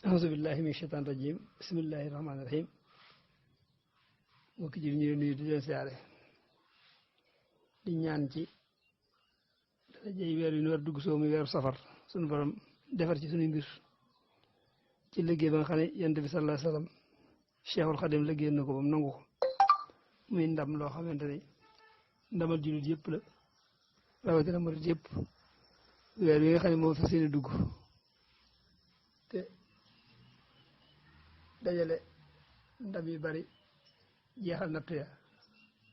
auzu billahi min shaytaan rajim bismillahi rahmaani rahim mbokki ji ñu nuyu di leen siyaare di ñaan ci darajey weer yu ñu war dugg soo muy weeru safar suñu borom defar ci suñu mbir ci liggéey ba nga xam ne yonent bi sallallahu alayhi wa sallam Cheikhul Khadim liggéey na ko ba mu nangu ko muy ndam loo xamante ne ndamal jullit yëpp la rawatina murit yëpp weer yi nga xam ne moo fi seeni dugg te dajale ndam yu bari jeexal nattu ya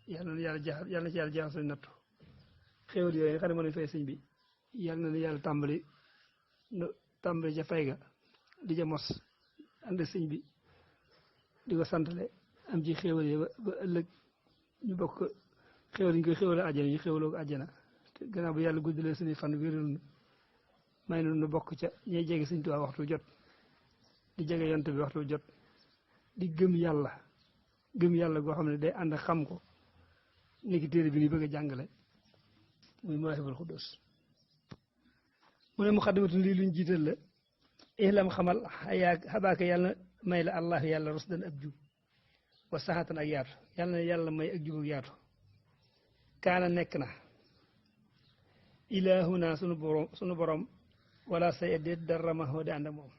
yal na yàlla jeexal yal na ci yàlla jeexal suñu nattu xéwal yooyu nga xam ne moo nañ fay sëñ bi yal na yàlla tàmbali ca fay ga di ca mos ànd sëñ bi di ko santale am ci xéwal yi ba ëllëg ñu bokk xéwal yi ñu koy xéwale àjjana ñu xéwaloo ko àjjana te gannaaw bu yàlla guddalee suñuy fan wéral may na nu bokk ca ñay jege sëñ Tuubaa waxtu jot di jege yonent bi waxtu jot di gëm yàlla goo xam ne day ànd ak xam ko ni ki téere bi ni bëgg a jàngale muy Mawaahibul Quddus mu ne muqaddimatun lii luñ jiital la ihlam xamal xabaaka yàlla may la allah yàlla rusdan ak jub wa saxatan ak yaatu yàlla na yàlla may ak jub ak yaatu kaana nekk na ilaahuna sunu borom wala say déet dara ma di ànd ak moom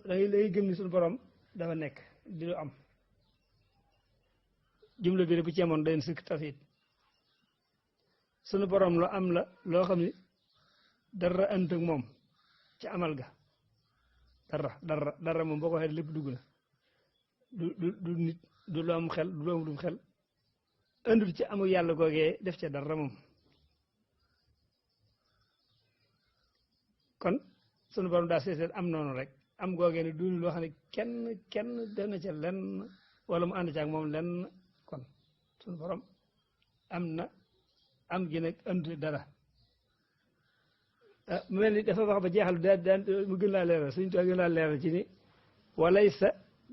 dangay gëm ni sunu borom dafa nekk di lu am jumla bi rek bu ci amoon day sëkk tawhid sunu borom lu am la loo xam ni dara ànd ak moom ci amal ga dara moom boo ko waxee lépp dugg na du nit du lu am xel du lu amul xel àndul ci amul yàlla googee def ca dara moom kon sunu borom daa seeseet am noonu rek am googee ne duñu loo xam ne kenn def na ca lenn wala mu ànd ca ak moom lenn kon sunu borom am na am gi nag àndul dara mu mel ni dafa wax ba jeexal daan mu gën laa leeral suñu toog gën laa leeral ci ni walay sa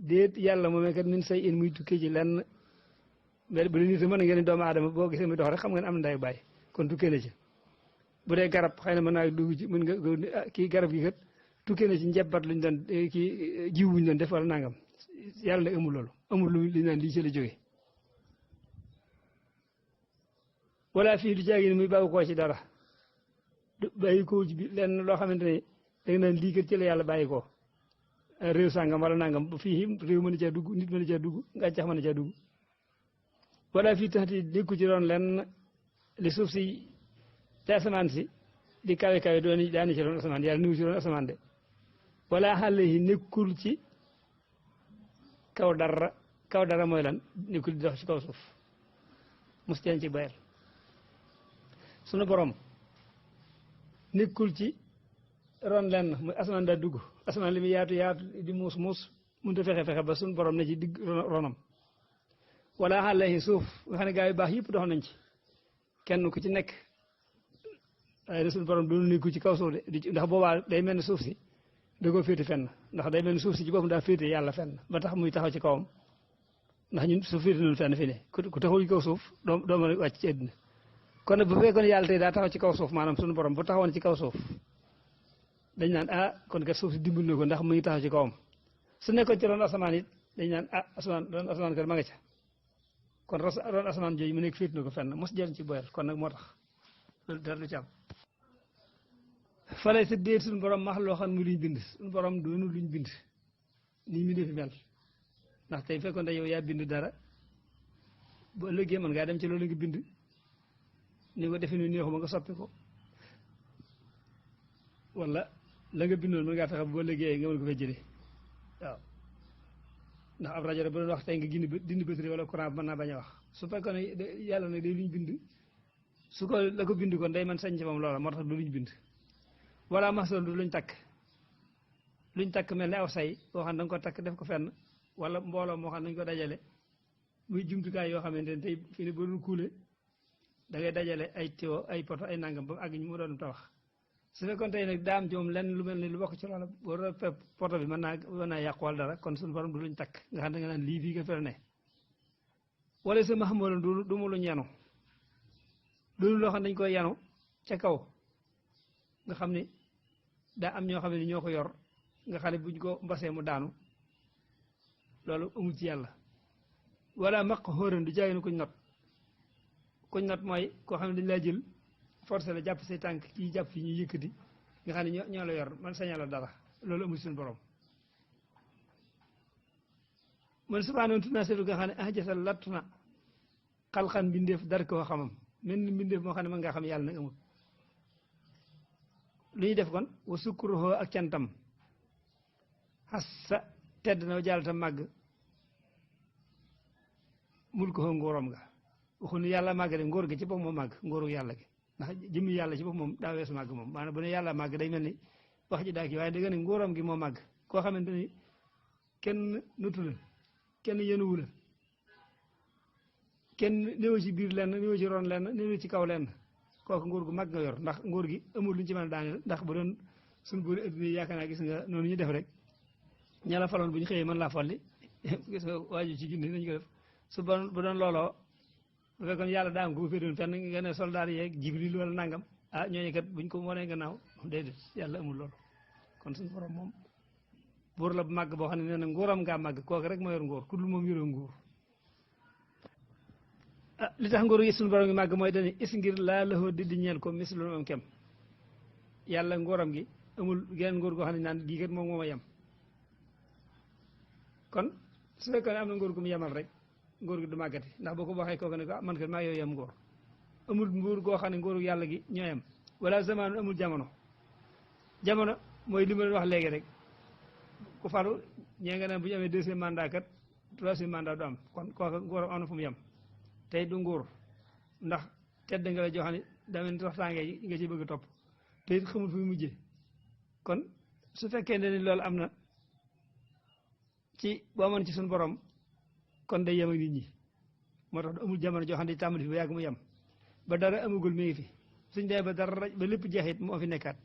déet yàlla moomee kat min say in muy tukkee ci lenn mais bu dee nit mën ngeen doomu aadama boo gisee muy dox rek xam ngeen am nday bàyyi kon tukkee na ci bu dee garab xëy na mën naa dugg ci mën nga kii garab gi kat tukkee na ci njebbat luñ doon kii jiw wuñ doon def wala nangam yàlla nag amul loolu amul lu ñu naan lii ci la jógee wala fii du jaagi ni muy bàyyi koo ci dara du bàyyi koo ci bi lenn loo xamante ne da nga naan lii kat ci la yàlla bàyyi koo réew sàngam wala nangam ba fii réew mën a caa dugg nit mën a caa dugg gàncax mën a caa dugg wala fii tax di nekku ci doon lenn li suuf si te asamaan si di kawe doon daani ci doon asamaan yàlla niwu ci doon asamaan de wala xale yi nekkul ci kaw dara mooy lan nekkul di dox ci kaw suuf mos teen ci bayal sunu borom nekkul ci ron lenn muy asamaan daa dugg asamaan li muy yaatu di muus mënut a fexe ba sunu borom ne ci digg ronam wala xale yi suuf nga xam ne gaa yu baax yëpp dox nañ ci kenn ku ci nekk waaye ne suñu borom doon nekku ci kaw suuf de ndax boobaa day mel ne suuf si da koo féete fenn ndax day mel ne suuf si ci boppam daa féete yàlla fenn ba tax muy taxaw ci kawam ndax ñun suuf féete nañu fenn fi ne ku taxawul ci kaw suuf doo mën a wàcc ci àddina kon nag bu fekkoon yàlla tey daa taxaw ci kaw suuf maanaam suñu borom bu taxawoon ci kaw suuf dañ naan kon kat suuf si dimbal na ko ndax mu ngi taxaw ci kawam su nekkoon ci ron asamaan it dañ naan ron asamaan kat ma nga ca kon ron asamaan jooju mu nekk féete na ko fenn mos jëriñ ci boyal kon nag moo tax loolu dara du ci am falay sa déet suñu borom max loo xam ne luñ bind suñu borom doonu luñ bind nii mu defi mel ndax tey fekkoon da yow yaa bind dara bu ëllëgee mën ngaa dem ci loolu nga bind ni ko defe nu neexuma nga soppi ko wala la nga bindoon mën ngaa fexe bu ëllëgee nga mën ko fay jëlee waaw ndax ab rajo bu doon wax tey nga dindi batterie wala courant mën naa bañ a wax su fekkoon ne yàlla nag day luñ bind su ko la ko bind kon day mën sañ ci moom loola moo tax du luñ bind wala masoon du luñ takk mel ne aw say boo xam ne da nga ko takk def ko fenn wala mbooloo moo xam ne dañ ko dajale muy jumtukaay yoo xamante ne tey fii ne boo doon kuule da ngay dajale ay tiwo ay poto ay nangam ba àgg ñu mu doon tabax su fekkoon tey nag daam ci moom lenn lu mel ni lu bokk ci loola boo doon poto bi mën naa yàqu wala dara kon suñu borom du luñ takk nga xam ne nga naan lii fii nga fere ne wala sa maxamaloon du mu luñ yanu loolu loo xam ne dañ koy yanu ca kaw nga xam ne daa am ñoo xam ne ñoo ko yor nga xam ne buñ ko mbasee mu daanu loolu amul ci yàlla wala maq xóoran du jaay kuñ not mooy koo xam ne dañ laa jël forcé la jàpp say tànk kii jàpp fi ñuy yëkkati nga xam ne ñoo la yor man saña la dara loolu amul suñu borom man subhaanahu tunaa seetu nga xam ne ajasal lattu na xalxan mbindeef dar koo xamam mel ni mbindeef moo xam ne mën ngaa xam yàlla nag amul lu ñuy def kon wa sukkuruhoo ak cantam xassa tedd na jàll ta màgg mul ko ngóoram nga waxuñu yàlla màgg de ngóor gi ci bopp moo màgg ngóoru yàlla gi ndax jëmmi yàlla ci bopp moom daa weesu màgg moom maanaam bu ne yàlla màgg day mel ni wax ji daa kii waaye da nga ne ngóoram gi moo màgg koo xamante ni kenn nutu la kenn yenuwu la kenn néew ci biir lenn néew ci ron lenn néew ci kaw lenn kooku ngóor gu mag nga yor ndax ngóor gi amul luñ ci mën a daaneel ndax bu doon suñu buuri adduna yi yaakaar naa gis nga noonu ñu def rek ña la faloon bu ñu xëyee mën laa folli gis nga waaju ci junni nañu ko def su bu doon looloo bu fekkoon yàlla daa am ko bu féedoon fenn nga ne soldaar yeeg jibril wala nangam ah ñooñu kat buñ ko wanee gannaaw déedéet yàlla amul loolu kon suñu borom moom buur la bu màgg boo xam ne nee na nguuram ngaa màgg kooku rek moo yor nguur ku dul moom yoroo nguur ah li tax nguur gi suñu borom gi màgg mooy dañuy is ngir laa laxoo di ñeel ko mis lu am kem yàlla nguuram gi amul geneen nguur goo xam ne naan gii kat moom moo ma yem kon su fekkoon ne am na nguur gu mu yemal rek nguur gi du màggati ndax boo ko waxee kooku ne ko man kat maa yow yem nguur amul nguur goo xam ne nguuru yàlla gi ñoo yem wala zamaanu amul jamono mooy li ma leen wax léegi rek ku falu ñee nga ne bu ñu amee deuxième mandat kat troisième mandat du am kon kooku nguuram am na fu mu yem tey du nguur ndax tedd nga la joo xam ne daa mel ni waxtaange yi nga ci bëgg a topp te it xamul fu mu mujjee kon su fekkee ne ni loolu am na ci boo amoon ci suñu borom kon day yem ak nit ñi moo tax amul jamono joo xam ne tàmbali fi ba yàgg mu yem ba dara amagul mi ngi fi suñ dee ba dara ba lépp jeexit moo fi nekkaat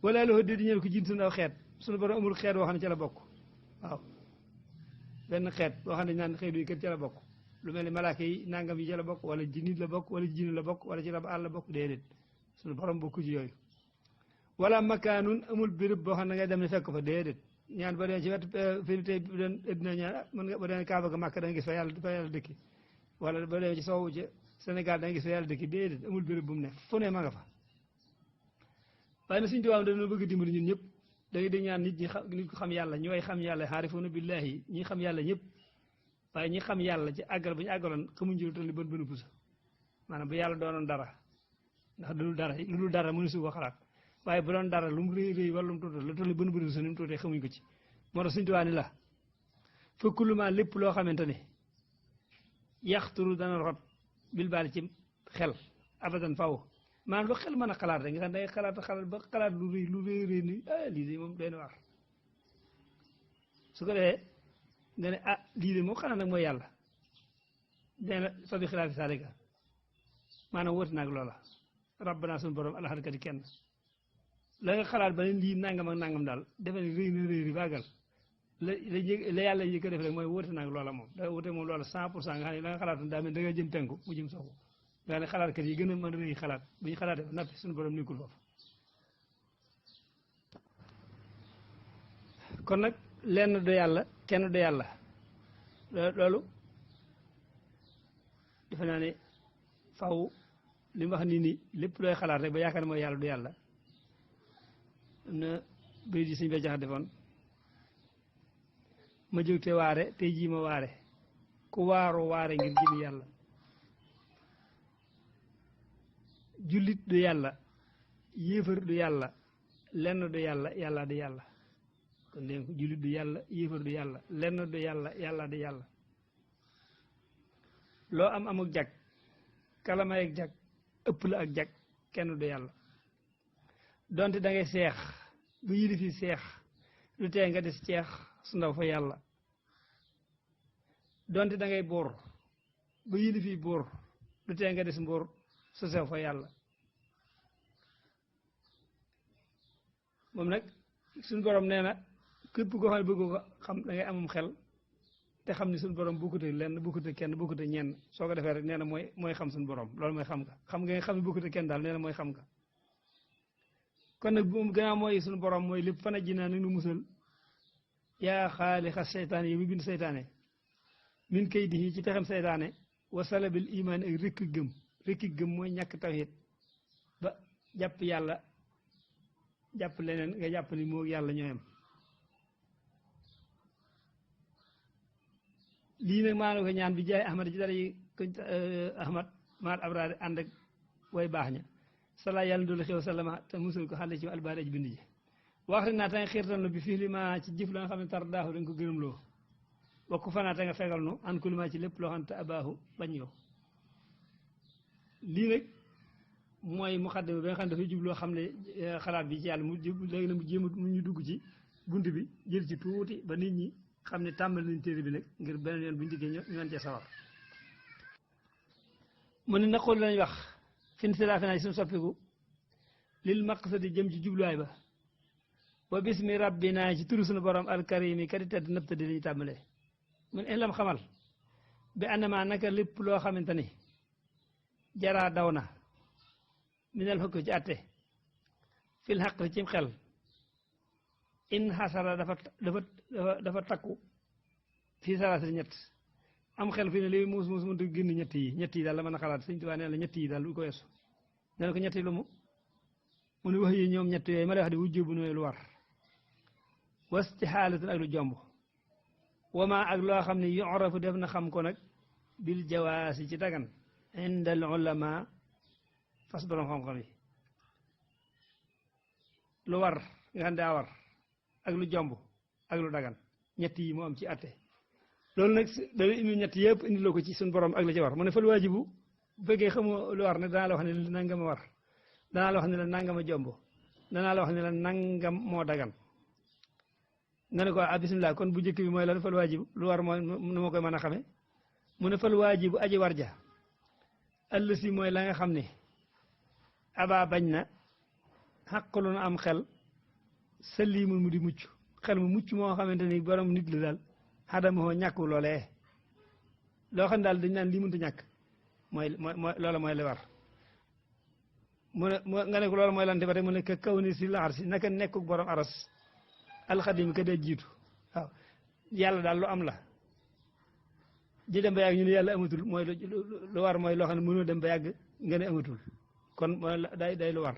wala loxo di ñëw ko jiin suñu aw xeet suñu borom amul xeet boo xam ne ca la bokk waaw benn xeet boo xam ne naan xeet yi kat ca la bokk lu mel ni malaaka yi nangam yi ca la bokk wala ji nit la bokk wala jinne la bokk wala ci rab àll la bokk déedéet suñu borom bokku ci yooyu wala makaanun amul béréb boo xam ne ngay dem ne fekk fa déedéet ñaan ba dee ci wet fi tey doon addina ñaan mën nga ba dee Kaaba ga Màkka da nga gis fa yàlla dëkki wala ba dee ci soowu ci Sénégal da nga gis fa yàlla dëkki déedéet amul béréb bu mu ne fu ne ma nga fa waaye nag suñu tubaab dañoo bëgg dimbali ñun ñëpp da ngay di ñaan nit ko xam yàlla ñu way xam yàlla xaarifuuna billaahi ñi xam yàlla ñëpp waaye ñi xam yàlla ci àggal bu ñu àggaloon xamuñ ci lu toll ni bën bënu pusa maanaam bu yàlla doonoon dara ndax lu dul dara mënu su ko xalaat waaye bu doon dara lu mu rëy rëy wala lu mu tuuti lu toll ni bën bënu pusa ni mu tuutee xamuñ ko ci moo tax suñu tubaab ni la fa kullumaa lépp loo xamante ne yaxturu dana rot bil baal ci xel abadan faw maanaam lu xel mën a xalaat rek nga xam day xalaat ba xalaat lu rëy ni lii de moom doy na waar su ko defee nga ne lii de moom xanaa nag mooy yàlla nee na fa bi xilaafi saalika maanaam wóote naag loola rabbana suñu borom alaxatkati kenn la nga xalaat ba ne lii nangam ak nangam daal defe ne rëy na rëy baagal la yàlla yi ko def rek mooy wóote naag loola moom da wóote moom loola 100% nga xam ne la nga xalaatoon daa mel da nga jëm penku mu jëm soxu nga ne xalaatkat yi gën a mën a rëy xalaat bu ñu xalaatee ba nappi suñu borom nekkul foofu kon nag lenn du yàlla kenn du yàlla loolu defe naa ne faw li mu wax nii lépp looy xalaat rek ba yaakaar ne mooy yàlla du yàlla am na bëri di suñ bay jax defoon ma jóg te waare tey jii ma waare ku waaroo waare ngir jëmi yàlla jullit du yàlla yéefar du yàlla lenn du yàlla yàlla du yàlla kon leen ko jullit du yàlla yéefar du yàlla lenn du yàlla yàlla du yàlla loo am amuk jag kalamay ak jag ëpp la ak jag kenn du yàlla donte da ngay seex bu yili fi seex lu tee nga des ceex su ndaw fa yàlla donte da ngay buur bu yili fi buur lu tee nga des mbuur su sew fa yàlla moom nag suñu borom nee na képp koo xam ne bëgg ko xam da ngay amum xel te xam ni suñu borom bukkute lenn bukkute kenn bukkute ñenn soo ko defee rek nee na mooy xam suñu borom loolu mooy xam nga xam ne bukkute kenn daal nee na mooy xam nga kon nag moom gannaaw mooy suñu borom mooy lépp fan a jinaa nag nu musal yaa xaaliqa seytaane yi mu bind seytaane min kay di ci pexem seytaane wa salabil imaan ak rekki gëm mooy ñàkk tawhid ba jàpp yàlla jàpp leneen nga jàpp ni moo yàlla ñooyam lii nag maa ngi ko ñaan bi jaay ahmad ci dara yi ahmad maal abraari ànd ak way baax ña sala yàlla doolu xew salama te musul ko xale ci albaari aj bind ji wax rek naa ta nga xiirtal nu bi fii li ma ci jëf la nga xam ne tar daaxu dañ ko gërëm loo wakku fanaa te nga fegal nu an kulima ci lépp loo xam ne te abaahu bañ yow lii nag mooy muxaddama bi nga xam ne dafay jubloo xam ne xalaat bi ci yàlla mu léegi nag mu jéem mu ñu dugg ci bunt bi jël ci tuuti ba nit ñi xam ne tàmbali nañ téere bi nag ngir beneen yoon bu ñu diggee ñu mën cee sawar mu ne naqool lañ wax fin silaafi naa ci suñu soppiku lil maqsadi jëm ci jubluwaay ba wa bismi rabbina ci turu suñu borom alkarimi kadi tedd nëpp tëddi lañu tàmbalee mun ilam xamal bi anama naka lépp loo xamante ni jaraa daw na minal xukk ci atte fil xaq ci xel in xasara dafa takku fii salaasati ñett am xel fi ne li muus mënut a génn ñett yi daal la mën a xalaat Sëñ Tuubaa nee la ñett yi daal lu ko weesu nee na ko ñett yi lu mu ne wax yi ñoom ñett yooyu ma lay wax di wujjee bu nooy lu war wastihaalatun ak lu jomb wama ak loo xam ne yu'rafu def na xam ko nag bil jawaasi ci dagan inda al ulama fas borom xam-xam yi lu war nga xam daa war ak lu jomb ak lu dagan ñett yi mu am ci atte loolu nag dana indi ñett yëpp indi loo ko ci suñu borom ak la ci war mu ne fal waajibu bu fekkee xamoo lu war ne danaa la wax ne la nangama war danaa la wax ne la nangama jomb danaa la wax ne la nangam moo dagan nga ne ko bisimilah kon bu njëkk bi mooy lan fal waajibu lu war mooy nu ma koy mën a xamee mu ne fal waajibu aji war ja àll si mooy la nga xam ne abaa bañ na xaqalu na am xel saliimul mu di mucc xel mu mucc moo xamante ni borom nit la daal xadama moo ñàkk loolee loo xam ne daal dañ naan lii mënut a ñàkk mooy loola mooy li war mu ne nga ne ko loola mooy lan te ba tey mu ne ka kaw ni si laxar si naka nekkuk borom aras alxadim ka dee jiitu waaw yàlla daal lu am la di dem ba yàgg ñu ne yàlla amatul mooy lu war mooy loo xam ne mënoo dem ba yàgg nga ne amatul kon mooy day lu war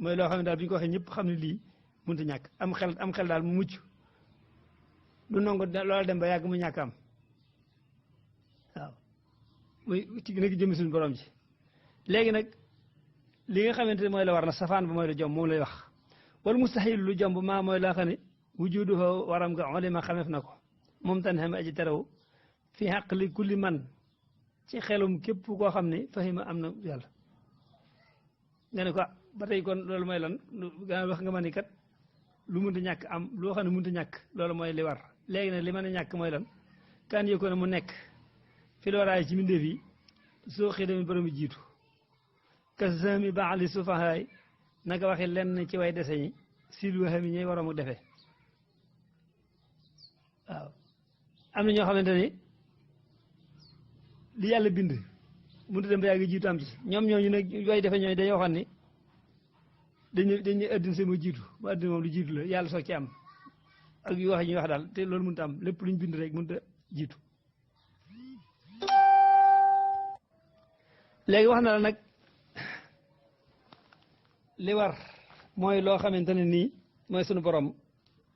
mooy loo xam ne daal bi ñu ko waxee ñëpp xam ne lii mënut a ñàkk am xel daal mu mucc lu nangu loola dem ba yàgg mu ñàkk am waaw muy ci nag jëmi suñu borom ji léegi nag li nga xamante ne mooy la war na safaan ba mooy la jomb moom lay wax wala mustahil lu jomb maa mooy laa xam ne wujudu waram nga olima xameef na ko moom tan xam aji terew fi xaq li kulli man ci xelum képp koo xam ne fahima am na yàlla nga ne ko ba tey kon loolu mooy lan gaa wax nga ma ni kat lu mënta ñàkk am loo xam ne mënta ñàkk loolu mooy li war léegi nag li mën a ñàkk mooy lan kan yëkko ne mu nekk fi looraay ci mbindeef yi soo xëy dami borom jiitu kasami baali sufahaay naka waxi lenn ci way dese ñi sil waxami ñooy waroom ak defee waaw am na ñoo xamante ni li yàlla bind mënut a dem ba yàgg jiitu am ci ñoom ñooñu nag way defe ñooñu dañoo waxoon ni dañuy addina sama jiitu ba addina moom lu jiitu la yàlla soog ci am ak yu wax ñuy wax daal te loolu mënut a am lépp luñ bind rek mënut a jiitu léegi wax na la nag li war mooy loo xamante ne nii mooy sunu borom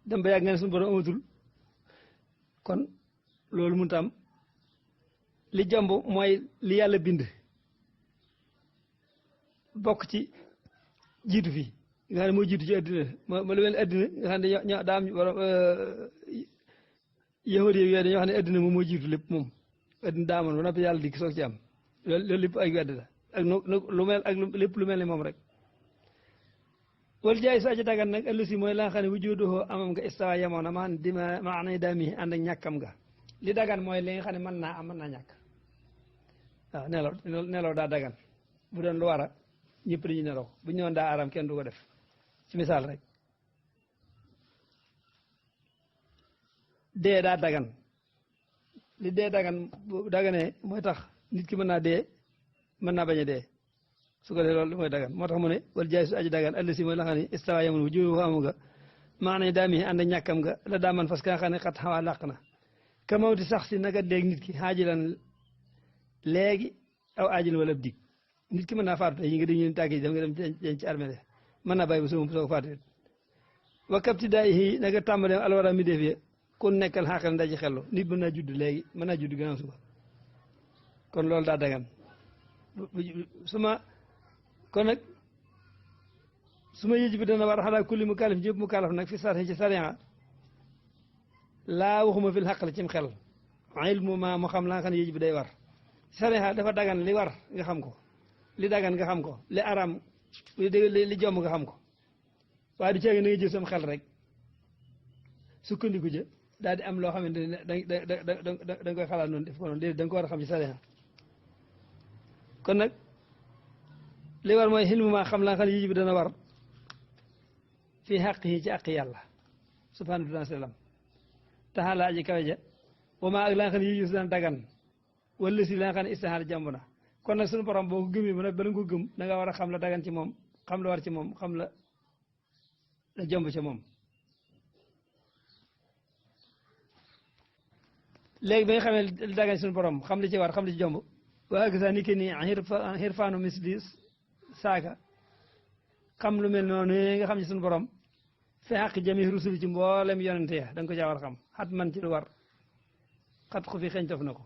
dem ba yàgg nga ne sunu borom amatul kon loolu mënut a am li jomb mooy li yàlla bind bokk ci jiitu fii nga xam ne moo jiitu ci addina ma lu mel ne addina nga xam ne daa am borom yahudi yooyu dañoo xam ne addina moom moo jiitu lépp moom addina daa amoon ba noppi yàlla dikk soog ci am loolu lépp ay wedd la ak lu mel ak lépp lu mel ne moom rek wala jaay sa aji dagan nag ëllësi mooy la nga xam ne wujuduhu amam nga istawa yemoon na maanay daami ànd ak ñàkkam nga li dagan mooy li nga xam ne mën naa am mën naa ñàkk waaw nelaw daa dagan bu doon lu war a ñëpp dañuy nelaw bu ñu doon daa aram kenn du ko def ci misaal rek dee daa dagan li dee dagan bu daganee mooy tax nit ki mën naa dee mën naa bañ a dee su ko defee loolu mooy dagan moo tax mu ne wala jaay su aji dagan àll si mooy la xam ne istawa yamun wu jiw amu nga maanaam daa mi ànd ñàkkam nga la daa man parce que nga xam ne xat xawaa làq na ka mawti sax si naka dégg nit ki xaajilan léegi aw aajil wala dig nit ki mën naa faatu tey yi nga dem ñu tàgg yi dem nga dem denc ci armée mën naa bàyyi ba suba soo ko faatu wa kapti daay yi naka tàmbale alwara mi def ku nekkal xaqal ndaji xellu nit mën naa judd léegi mën naa judd gannaaw suba kon loolu daa dagan kon nag su ma yëj bi dana war xalaa kulli mu kalif jëpp mu kalaf nag fi sarxe ci sariya laa waxuma fil xaqal cim xel ilmu ma mu xam la nga xam ne yëj bi day war sariya dafa dagan li war nga xam ko li dagan nga xam ko li aram li jomb nga xam ko waaye du ceegi na nga jël sam xel rek sukkandiku ja daal di am loo xamante ne da nga koy xalaat noonu def ko noonu déedéet da nga ko war a xam ci sariya kon nag li war mooy xilmu maa xam la nga xam ne yëj bi dana war fii xaq yi ci àq yàlla subhanahu wa taala taxala aji kawe ja wa maa ak la nga xam ne yëj bi dana dagan wala si la nga xam ne istihaar jàmb na kon nag suñu borom boo ko gëmee ba nag bala nga ko gëm da nga war a xam la dagan ci moom xam la war ci moom xam la jomb ca moom léegi ba nga xamee li dagan ci suñu borom xam li ci war xam li ci jomb waa gisa ni ke nii xirfaanu misli saaka xam lu mel noonu nga xam ci suñu borom fi xaq jami rusuli ci mboolem yonente ya da nga ko caa war a xam xat man ci lu war xat xu fi xeeñ tof na ko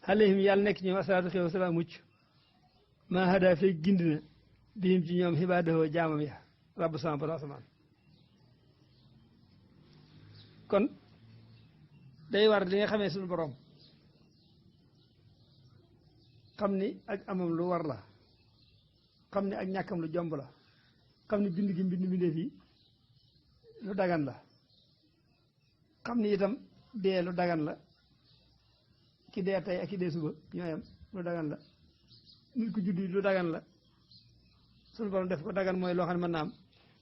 alayhim yàlla nekk ñoom asalaatu xew salaam mucc maa hada fay gindi na bihim ci ñoom xibaadahoo jaamam ya rabbu sama borom asamaan kon day war li nga xamee suñu borom xam ni ak amam lu war la xam ni ak ñàkkam lu jomb la xam ni bind gi mbind mbindee fii lu dagan la xam ni itam dee lu dagan la ki dee tey ak ki dee suba ñooyam lu dagan la nit ku juddi lu dagan la suñu borom def ko dagan mooy loo xam ne mën naa am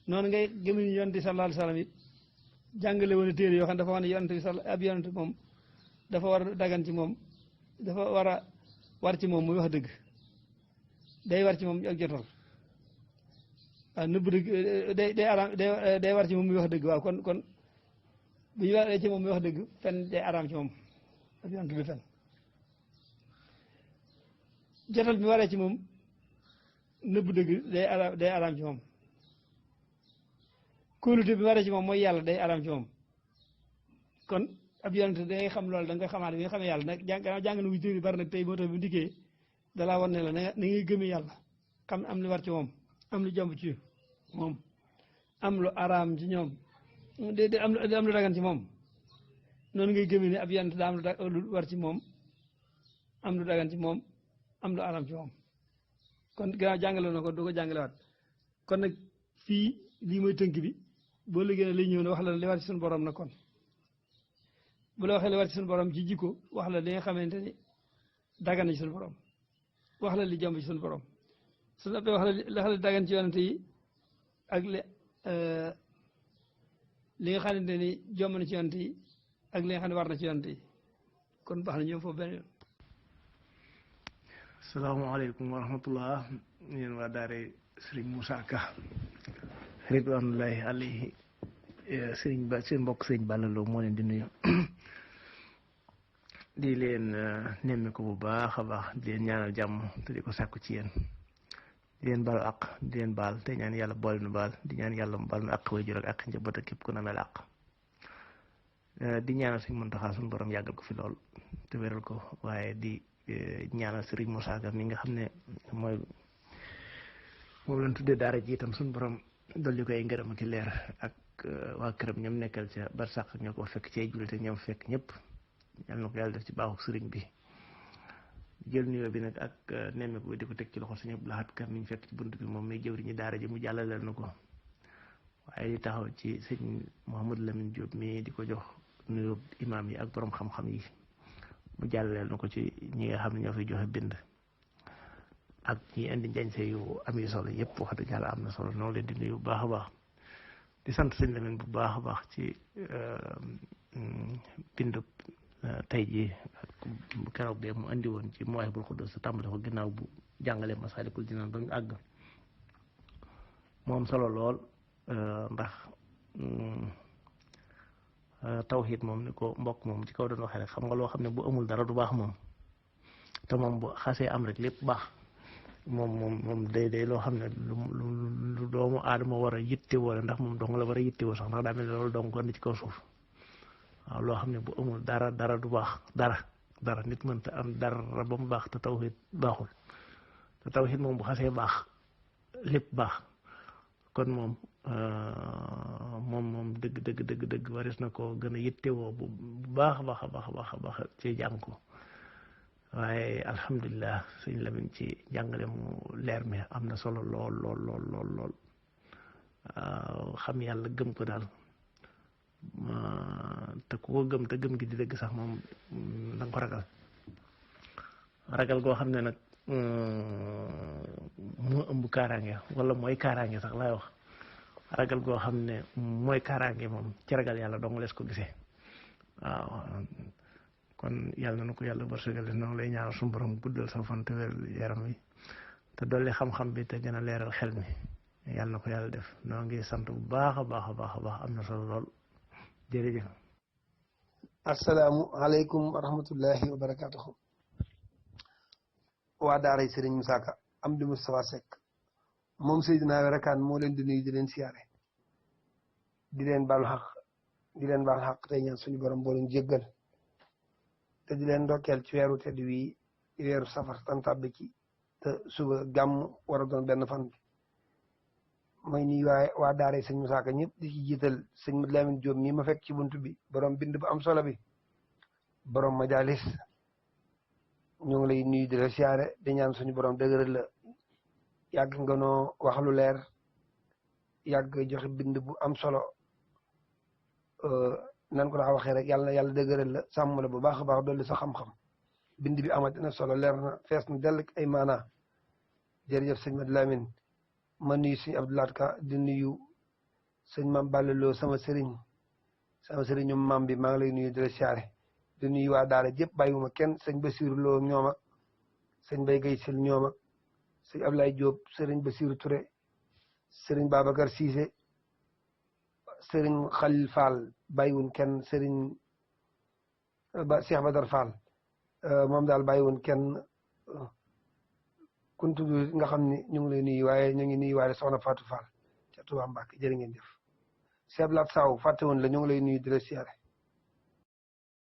noonu ngay gëmu ni yonent bi sallallahu alayhi wa sallam it jàngale woon téere yoo xam ne dafa wax ne yonent bi ab yonent moom dafa war a dagan ci moom dafa war ci moom muy wax dëgg day war ci moom ak jotal waaw nëbb dëgg day war ci moom muy wax dëgg waaw kon bu ñu waree ci moom muy wax dëgg fen day araam ci moom ab yonent bi fen jotal bi waree ci moom nëbb dëgg day araam ci moom kóolute bi waree ci moom mooy yàlla day araam ci moom kon ab yonent da ngay xam loolu da nga koy xamaat bi nga xamee yàlla nag jàng na wuy téere bari nag tey moo tax bu ndikkee dalaa wan ne la na ngay gëmee yàlla xam am lu war ci moom am lu jomb ci moom am lu araam ci ñoom de am lu dagan ci moom noonu ngay gëmee ne ab yonent daa am lu war ci moom am lu dagan ci moom am lu araam ci moom kon gannaaw jàngale na ko du ko jàngalewaat kon nag fii lii mooy tënk bi boo liggéey lay ñëw ne wax la li war ci suñu borom na kon bu la waxee li war ci suñu borom ci jikko wax la li nga xamante ni dagan na ci suñu borom wax la li jomb ci suñu borom su noppee wax la li dagan ci yonante yi ak li nga xamante ni jomb na ci yonante yi ak li nga xam ne war na ci yonante yi kon baax na ñoom foofu benn yoon. asalaamaaleykum wa rahmatullah yéen waa daare Serigne Moussa Ka ridwanullahi alayhi seen mbokk Serigne Balla Lo moo leen di nuyu di leen nemmi ko bu baax a baax di leen ñaanal jàmm te di ko sàkku ci yéen di leen balu àq di leen baal te ñaan yàlla boole nu baal di ñaan yàlla mu baal nu àq way jur ak àq njaboot ak képp ku na mel àq di ñaanal Serigne Mountakha suñu borom yàggal ko fi lool te wéral ko waaye di ñaanal Serigne Moussa Ka mi nga xam ne moom lañ tuddee daara ji itam suñu borom dolli koy ngërëm ak leer ak waa këram ñoom nekkal ca barsàq ñoo ko fekk ci ay jullit ñoom fekk ñëpp yal na ko yàlla def ci baaxu Serigne bi jël nuyoo bi nag ak nemmeeku di ko teg ci loxo Serigne Abdou Lahad Ka mi ñu fekk ci bunt bi moom muy jëwriñu daara ji mu jàllaleel na ko waaye di taxaw ci sëñ Mouhamadou Lamine Diop mi di ko jox nuyoo imaam yi ak borom xam-xam yi mu jàllaleel na ko ci ñi nga xam ne ñoo fiy joxe bind ak ñi indi njañse yu am yu solo yëpp wax dëgg yàlla am na solo noonu leen di nuyu bu baax a baax di sant sëñ Lamine bu baax a baax ci bindu tey jii keroog de mu andi woon ci Mawahibul Quddus sa tàmbali ko ginnaaw bu jàngale Masaalikul Jinaan ba mu àgg moom solo lool ndax tawxiid moom ni ko mbokk moom ci kaw doon waxee rek xam nga loo xam ne bu amul dara du baax moom te moom bu xasee am rek lépp baax moom day loo xam ne lu doomu aadama war a yittewoo la ndax moom dong la war a yittewoo sax ndax daa mel ne loolu dong ko ci kaw suuf waaw loo xam ne bu amul dara du baax dara nit mënta am dara ba mu baax te tawxiid baaxul te tawxiid moom bu xasee baax lépp baax kon moom dëgg waris na ko gën a yittewoo bu baax a baax ci jàng ko waaye alhamdulilah sëñ Lamin ci jàngale mu leer mi am na solo lool xam yàlla gëm ko daal te ku ko gëm te gëm gi di dëgg sax moom da nga ko ragal goo xam ne nag moo ëmb kaaraange wala mooy kaaraange sax laay wax ragal goo xam ne mooy kaaraange moom ci ragal yàlla dong lees ko gisee waaw kon yàlla na ko yàlla wërsëgal noonu lay ñaanal suñu borom guddal sa fan te wér yaram wi te dolli xam-xam bi te gën a leeral xel mi yàlla na ko yàlla def noo ngi sant bu baax a baax am na solo lool jërëjëf. asalaamu aleykum wa rahmatullahi wa barakaatuhu. waa daaray Sëriñ Musaa Ka Amdi Moustapha Seck moom Seydina Werakaan moo leen di nuyu di leen siyaare di leen baal xaq tey ñaan suñu borom boo leen jéggal te di leen ndokkeel ci weeru tedd wi weeru safar tan tàbbi ci te suba gàmm war a doon benn fan bi mooy nii waaye waa daaray sëñ Musaa Ka ñëpp di ci jiital sëñ Mat Lamin Jóob mii ma fekk ci buntu bi borom bind bu am solo bi borom majalis ñu ngi lay nuyu di la siyaare di ñaan suñu borom dëgëral la yàgg nga noo wax lu leer yàgg joxe bind bu am solo nan ko daa waxee rek yàlla dëgëral la sàmm la bu baax a baax dolli sa xam-xam bind bi amati na solo leer na fees na dell ay maanaa jërëjëf sëñ Mat Lamin ma nuyu sëñ Abdoulaat Ka di nuyu sëñ Maam Balla Lo sama sëriñu maam bi maa ngi lay nuyu di la siyaare di nuyu waa daara jëpp bàyyiwuma kenn sëñ Basiru Lo ñoom ak sëñ Bay Gay Sil ñoom ak sëñ Ablaye Diop sëriñ Basiru Touré sëriñ Babacar Cissé sëriñ Khalil Fall bàyyiwun kenn sëriñ Cheikh Badar Fall moom daal bàyyiwun kenn kuntu nga xam ne ñu ngi lay nuyu waaye ñu ngi nuyu waaye soxna Fatou Fall ca Touba Mbacke jërë ngeen jëf Cheikh Lat Saw fàtte woon la ñu ngi lay nuyu di la siyaare